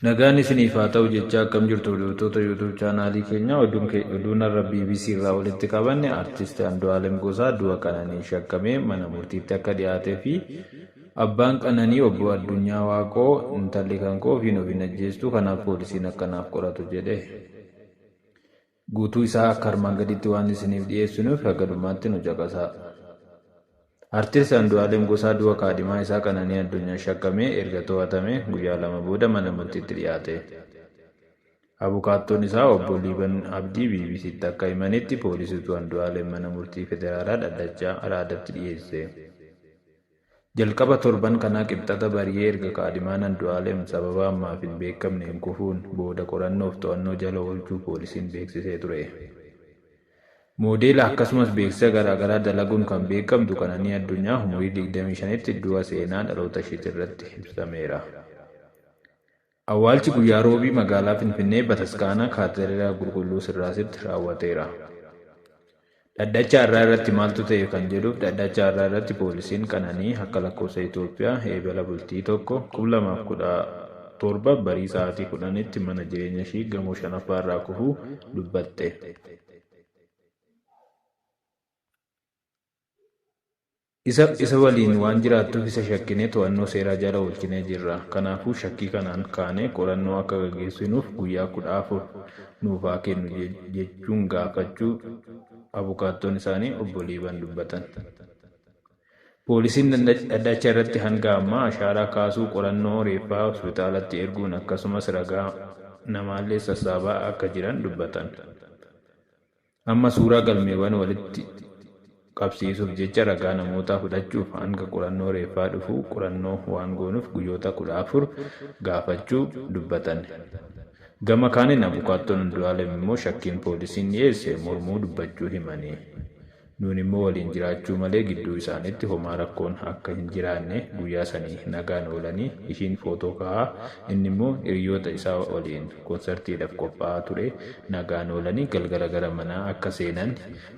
Nagaan isiniif haa ta'u jechaa akkam jirtu hordoftoota YouTube chaanaalii keenyaa oduun har'a BBC irraa walitti qabanne Artist Andu'aalem Gosaa du'a Qananiin shakkamee mana murtiitti akka dhiyaatee fi abbaan Qananii obbo Addunyaa Waaqoo intalli kan koo ofiin of hin ajjeestu kanaaf poolisiin akka naaf qoratu jedhe. Guutuu isaa akka armaan gaditti waan isiniif dhiyeessinuuf haga dhumaatti nu caqasaa. Artist Andu'aalem Gosaa du'a kaadhimaa isaa Qananii Addunyaan shakkamee erga to'atamee guyyaa 2 booda mana murtiitti dhiyaate. Abukaattoon isaa Obbo Liiban Abdii BBCtti akka himanitti poolisitu Andu'aalem mana murtii federaalaa dhaddacha Araadatti dhiyeesse. Jalqaba torban kanaa Qibxata bari'ee erga kaadhimaan Andu'aalem sababa ammaaf hin beekamneen kufuun booda qorannoof to'annoo jala oolchuu poolisiin beeksisee ture. Moodeela akkasumas beeksisa garaa garaa dalaguun kan beekamtu Qananii Addunyaa umurii 25tti du'a seenaa dhaloota ishiitirratti ibsameera. Awwaalchi guyyaa Roobii magaalaa Finfinnee Bataskaana Kaatederaala Qulqulluu Sillaaseetti raawwateera. Dhaddacha har'aa irratti maaltu ta'e kan jedhuuf dhaddacha har'aa irratti poolisiin Qananii akka lakkoofsa Itoophiyaa Eebala bultii 1, 2017 barii sa'aatii 10tti mana jireenya ishii gamoo 5ffaa irraa kufuu dubbatte. Isa waliin waan jiraattuuf isa shakkinee to'annoo seeraa jala oolchinee jirra. Kanaafuu shakkii kanaan kaanee qorannoo akka gaggeessinuuf guyyaa 14 nuuf haa kennu jechuun gaafachuu abukaattoon isaanii Obbo Liiban dubbatan. Poolisiin dhaddacha irratti hanga ammaa ashaaraa kaasuu, qorannoo reeffaa hospitaalatti erguun akkasumas ragaa namaallee sassaabaa akka jiran dubbatan. Amma suuraa galmeewwan walitti qabsiisuuf jecha ragaa namootaa fudhachuuf hanga qorannoo reeffaa dhufuu qorannoo waan goonuuf guyyoota 14 gaafachuu dubbatan. Gama kaaniin abukaattoon Andu'aalem immoo shakkiin poolisiin dhiyeesse mormuu dubbachuu himani. Nuun immoo waliin jiraachuu malee gidduu isaaniitti homaa rakkoon akka hin jiraanne guyyaa sanii nagaan oolanii ishiin footoo ka'aa inni immoo hiriyoota isaa waliin konsartiidhaf qophaa'aa ture nagaan oolanii galgala gara manaa akka seenan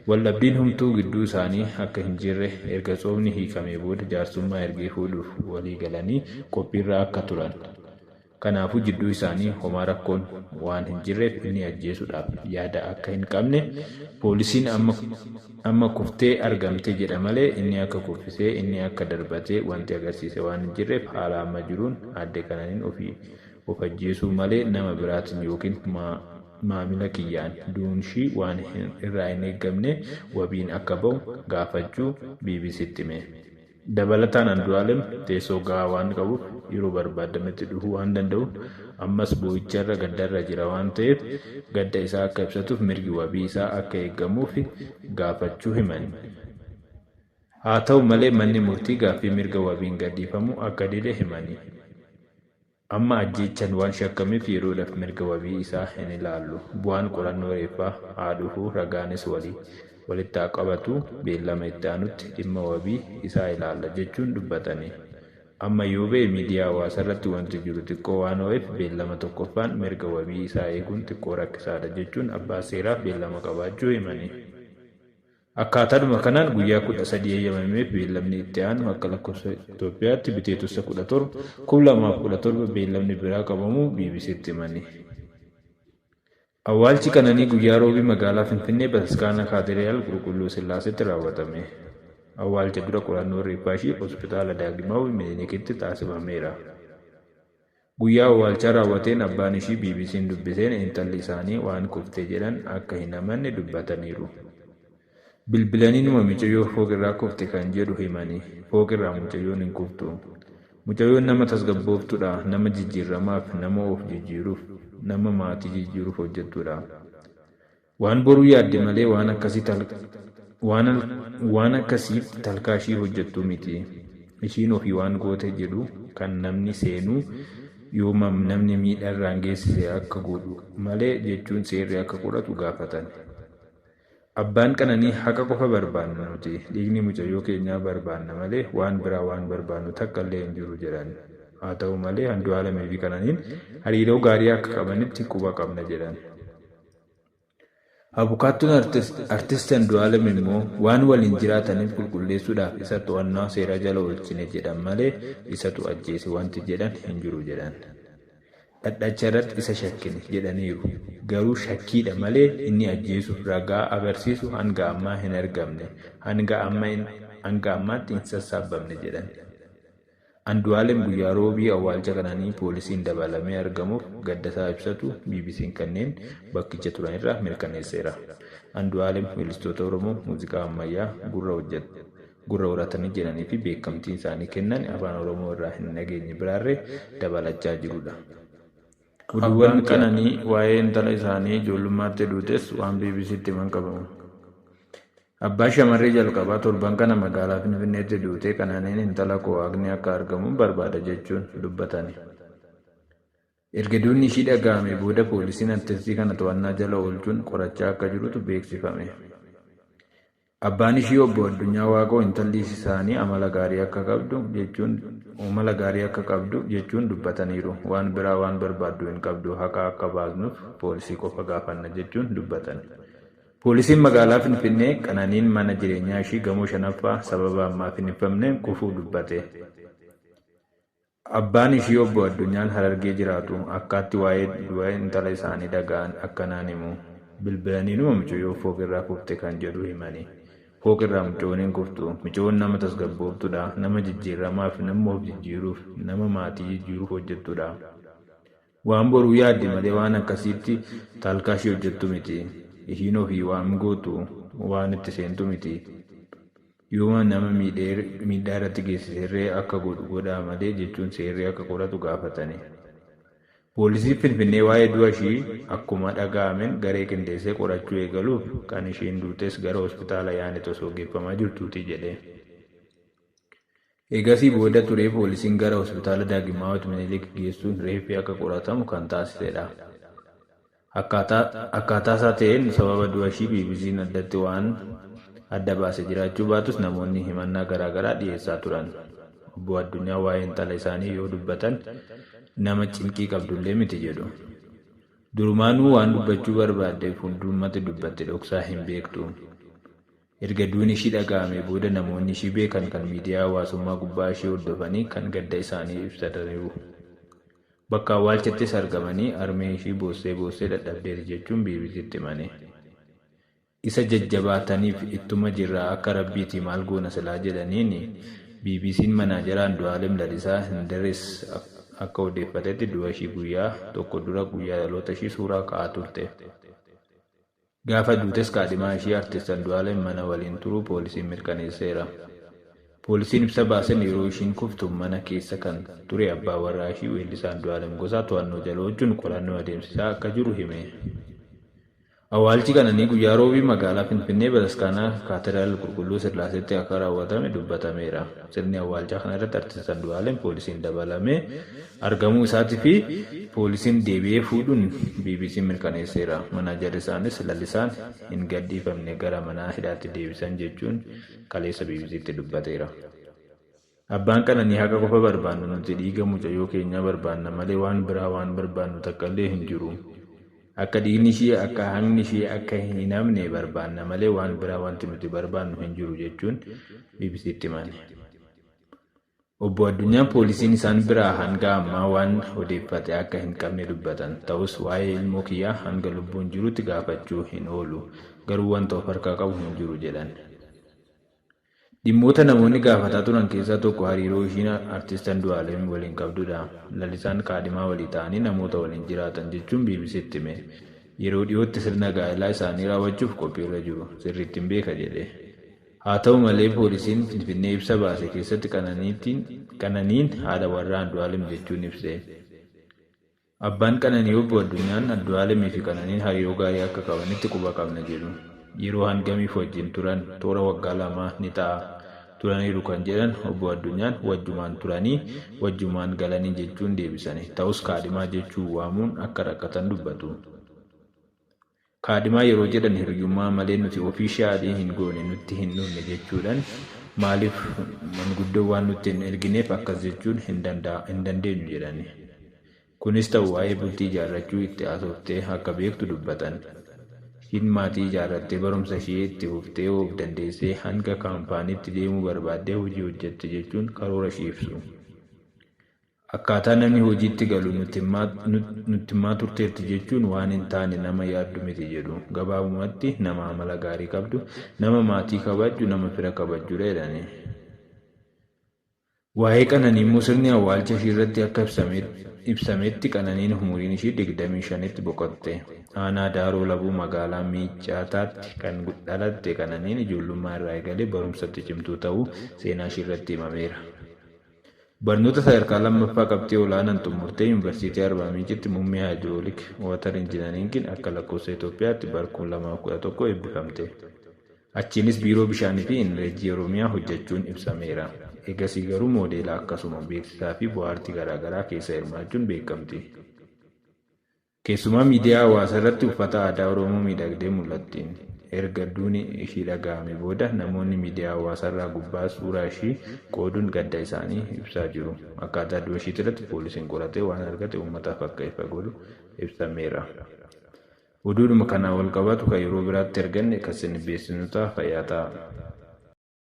waldhabbiin humtuu gidduu isaanii akka hin jirre erga tsoomni hiikamee booda jaarsummaa ergee fuudhuuf walii galanii qophiirra akka turan Kanaafuu jidduu isaanii homaa rakkoon waan hin jirreef inni ajjeesuudhaaf yaada akka hin qabne poolisiin amma amma kuftee argamte jedha malee inni akka kuffisee inni akka darbate wanti agarsiise waan hin jirreef haala amma jiruun aadde Qananiin ofii of ajjeesuu malee nama biraatiin ykn maamila kiyyaan du'uunshii waan irraa hin eeggamne wabiin akka bahu gaafachuu BBCtti hime. Dabalataan Andu'aalem teessoo gahaa waan qabuuf yeroo barbaadametti dhufuu waan danda'uuf ammas boo'icharra, gaddarra jira waan ta'eef gadda isaa akka ibsatuuf mirgi wabii isaa akka eegamuuf gaafachuu himan. Haa ta'u malee manni murtii gaaffii mirga wabiin gadhiifamuu akka dide himani. Amma ajjeechaan waan shakkameef yeroodhaaf mirga wabii isaa hin ilaallu. Bu'aan qorannoo reeffaa haa dhufuu ragaanis walitti haa qabatuu beellama itti aanutti dhimma wabii isaa ilaalla, jechuun dubbatani. Amma yoo ba'e miidiyaa hawaasaarratti wanti jiru xiqqoo waan ho'eef beellama tokkoffaan mirga wabii isaa eeguun xiqqoo rakkisaadha, jechuun abbaa seeraaf beellama qabaachuu himani. Akkaataadhuma kanaan guyyaa 13 eeyyamameef beellamni itti aanu akka lakkoofsa Itoophiyaatti Biteetossa 17, 2017 beellamni biraa qabamuu BBCtti himani. Awwaalchi Qananii guyyaa Roobii magaalaa Finfinnee Bataskaana Kaatediraal Qulqulluu Sillaaseetti raawwatame. Awwaalcha dura qorannoon reeffaa ishii Hospitaala Daagimaawi Minilikitti taasifameera. Guyyaa awwaalchaa raawwateen abbaan ishii BBCn dubbiseen intalli isaanii waan kufte jedhan akka hin amanne dubbataniiru. Bilbilaniinuma micayyoo fooqirraa kufte kan jedhu himani. Fooqirraa mucayyoon hin kuftu. Mucayyoon nama tasgabbooftudha, nama jijjiirramaaf, nama of jijjiiruuf, nama maatii jijjiiruuf hojjettudha. Waan boruu yaadde malee waan akkasii waan akkasiif talkaa ishii hojjettu miti. Ishiin ofii waan goote jedhu kan namni seenuu yooma namni miidha irraan geessise akka godhu malee jechuun seerri akka qoratu gaafatan. Abbaan Qananii haqa qofa barbaanna nuti dhiigni mucayyoo keenyaa barbaanna malee waan biraa waan barbaannu takka illee hin jiru jedhan. Haa ta'u malee Andu'aalamii fi Qananiin hariiroo gaarii akka qabanitti quba qabna jedhan. Abukaattoon Artist Andu'aalem immoo waan waliin jiraataniif qulqulleessuudhaaf isa to'annaa seeraa jala oolchine jedhan malee isatu ajjeese wanti jedhan hin jiru jedhan. Dhadhacharratti isa shakkine jedhaniiru. Garuu shakkiidha malee inni ajjeesuuf ragaa agarsiisu hanga ammaa hin argamne. Hanga ammaatti hin sassaabamne jedhan. Andu'aalem guyyaa Roobii awwaalcha Qananii poolisiin dabalamee argamuuf gaddasaa ibsatu BBC'n kanneen bakkicha turanirraa mirkaneesseera. Andu'aalem weellistoota Oromoo muuziqaa ammayyaa gurra horatanii jiranii fi beekamtii isaanii kennan afaan Oromoo irraa hin dhageenye biraarree dabalachaa jirudha. Abbaan Qananii waa'ee intala isaanii ijoollummaatti duutes waan BBC'tti himan qabu. Abbaa shamarree jalqabaa torban kana magaalaa Finfinneetti duute Qananiin intala koo haqni akka argamuun barbaada jechuun dubbatani. Erga duunni ishii dhaga'amee booda poolisiin artistii kana to'annaa jala oolchuun qorachaa akka jirutu beeksifame. Abbaan ishii Obbo Addunyaa Waaqoo intalli isaanii amala gaarii akka qabdu jechuun amala gaarii akka qabdu jechuun dubbataniiru. Waan biraa waan barbaaddu hin qabdu, haqa akka baasnuuf poolisii qofa gaafanna jechuun dubbatan. Poolisiin magaalaa Finfinnee Qananiin mana jireenyaa ishii gamoo shanaffaa sababa ammaaf hin ibsamneen kufuu dubbate. Abbaan ishii Obbo Addunyaan Harargee jiraatu. Akkaatti waa'ee du'a intala isaanii dhaga'an akkanaan himu. Bilbilaniinuma mucayyoo fooqirraa kufte kan jedhu himani. Fooqirraa mucayyoon hin kuftu. Mucayyoon nama tasgabbooftudha. Nama jijjiiramaaf, nama of jijjiiruuf, nama maatii jijjiiruuf hojjettudha. Waan boruu yaaddi malee waan akkasiitti taalkaashii hojjettu miti. Ishiin ofii waan gootu waan itti seentu miti. Yooma nama miidhaa irratti geessiserree akka godhu godhaa malee jechuun seerri akka qoratu gaafatani. Poolisiin Finfinnee waa'ee du'a ishii akkuma dhaga'ameen garee qindeessee qorachuu eegaluuf kan ishiin duutes gara hospitaala Yaanet osoo geeffamaa jirtuuti jedhe. Eegasii booda turee poolisiin gara hospitaala Daagimaawit Minilik geessuun reeffi akka qoratamu kan taasisedha. Akkaataa ta'een sababa du'a ishii BBC'n addatti waan adda baase jiraachuu baatus namoonni himannaa garaagaraa dhiyeessaa turan. Obbo Addunyaa waa'ee intala isaanii yoo dubbatan nama cinqii qabdullee miti jedhu. Durumaanuu waan dubbachuu barbaaddeef hundumatti dubbatte, dhoksaa hin beektu. Erga duuni ishii dhaga'amee booda namoonni ishii beekan kan miidiyaa hawaasummaa gubbaa ishee hordofanii kan gadda isaanii ibsataniiru. Bakka awwaalchattis argamanii harmee ishii boossee boossee dadhabdeeti jechuun BBC'tti himani. Isa jajjabaataniif ittuma jirraa, akka rabbiitii maal goona silaa jedhaniini. BBC'n manaajara Andu'aalem Lalisaa Hindiris akka odeeffatetti du'a ishii guyyaa tokko dura guyyaa dhaloota ishii suuraa ka'aa turte. Gaafa duutes kaadhimaa ishii artist Andu'aalem mana waliin turuu poolisiin mirkaneesseera. Poolisiin ibsa baasen yeroo ishiin kuftu mana keessa kan ture abbaa warraa ishii weellisaa Andu'aalem Gosaa to'annoo jala oolchuun qorannoo adeemsisaa akka jiru hime. Awwaalchi Qananii guyyaa Roobii magaalaa Finfinnee Bataskaanaa Kaatediraal Qulqulluu Sillaaseetti akka raawwatame dubbatameera. Sirni awwaalchaa kanarratti artist Andu'aalem poolisiin dabalamee argamuu isaatii fi poolisiin deebi'ee fuudhuun BBC'n mirkaneesseera. Manaajarri isaanis Lalisaan hin gadhiifamne, gara mana hidhaatti deebisan jechuun kaleessa BBC'tti dubbateera. Abbaan Qananii haqa qofa barbaanna, nuti dhiiga mucayyoo keenyaa barbaanna malee waan biraa waan barbaannu takka illee hin jiru. Akka dhiigni ishii, akka haqni ishii akka hin hafne barbaanna malee waan biraa wanti nuti barbaannu hin jiru jechuun BBC'tti himani. Obbo Addunyaan poolisiin isaan biraa hanga ammaa waan odeeffate akka hin qabne dubbatan. Ta'us waa'ee ilmoo kiyyaa hanga lubbuun jirutti gaafachuu hin oolu. Garuu wanta of harkaa qabu hin jiru jedhan. Dhimmoota namoonni gaafataa turan keessaa tokko hariiroo ishiin artist Andu'aalem waliin qabdudha. Lalisaan kaadhimaa walii ta'anii namoota waliin jiraatan jechuun BBC'tti hime. Yeroo dhiyootti sirna gaa'elaa isaanii raawwachuuf qophiirra jiru. Sirriitti hin beeka jedhe. Haa ta'u malee poolisiin Finfinnee ibsa baase keessatti Qananiin haadha warraa Andu'aalem jechuun ibse. Abbaan Qananii Obbo Addunyaan Andu'aalemii fi Qananiin hariiroo gaarii akka qabanitti quba qabna jedhu. Yeroo hangamiif wajjin turan? Toora waggaa 2 ni ta'a turaniiru kan jedhan Obbo Addunyaan wajjumaan turanii wajjumaan galanii jechuun deebisani. Ta'us kaadhimaa jechuun waamuun akka rakkatan dubbatu. Kaadhimaa yeroo jedhan hiriyyummaa malee nuti officially hin goone, nutti hin dhufne jechuudhaan maaliif manguddoo waan nutti hin ergineef akkas jechuun hin dandeenyu jedhani. Kunis ta'u waa'ee bultii ijaarrachuu itti haasoftee akka beektu dubbatan. Ishiin maatii ijaarrattee, barumsa ishee itti fuftee, of dandeessee hanga kaampaaniitti deemuu barbaaddee hojii hojjette jechuun karoora ishee ibsu. Akkaataa namni hojiitti galu nutti himaa turteerti jechuun waan hin taane nama yaaddu miti jedhu. Gabaabumatti nama amala gaarii qabdu, nama maatii kabajju, nama fira kabajjudha jedhani. Waa'ee Qananii immoo sirni awwaalcha ishii irratti akka ibsametti Qananiin umuriin ishii 25tti boqotte. Aanaa Daaroo Labuu magaalaa Miicaataatti kan dhalatte Qananiin ijoollummaa irraa eegalee barumsatti cimtuu ta'uu seenaa ishii irratti himameera. Barnoota sadarkaa lammaffaa qabxii olaanaan xumurtee Yuunivarsiitii Arbaa Mincitti muummee Hydraulic Water Engineeringiin akka lakkoofsa Itoophiyaatti bara 2011 eebbifamte. Achiinis Biiroo Bishaanii fi Enerjii Oromiyaa hojjechuun ibsameera. Egasii garuu moodeela akkasuma beeksisaa fi bohaartii garaagaraa keessa hirmaachuun beekamti. Keessumaa miidiyaa hawaasaa irratti uffata aadaa Oromoo miidhagdee mul'atti. Erga duuni ishii dhaga'ame booda namoonni miidiyaa hawaasaa irraa gubbaa suuraa ishii qooduun gadda isaanii ibsaa jiru. Akkaataa du'a ishii irratti poolisiin qoratee waan argate uummataaf akka ifa godhu ibsameera. Oduudhuma kanaan wal qabatu kan yeroo biraatti arganne kan isin beeksisnu ta'a. Fayyaa ta'a.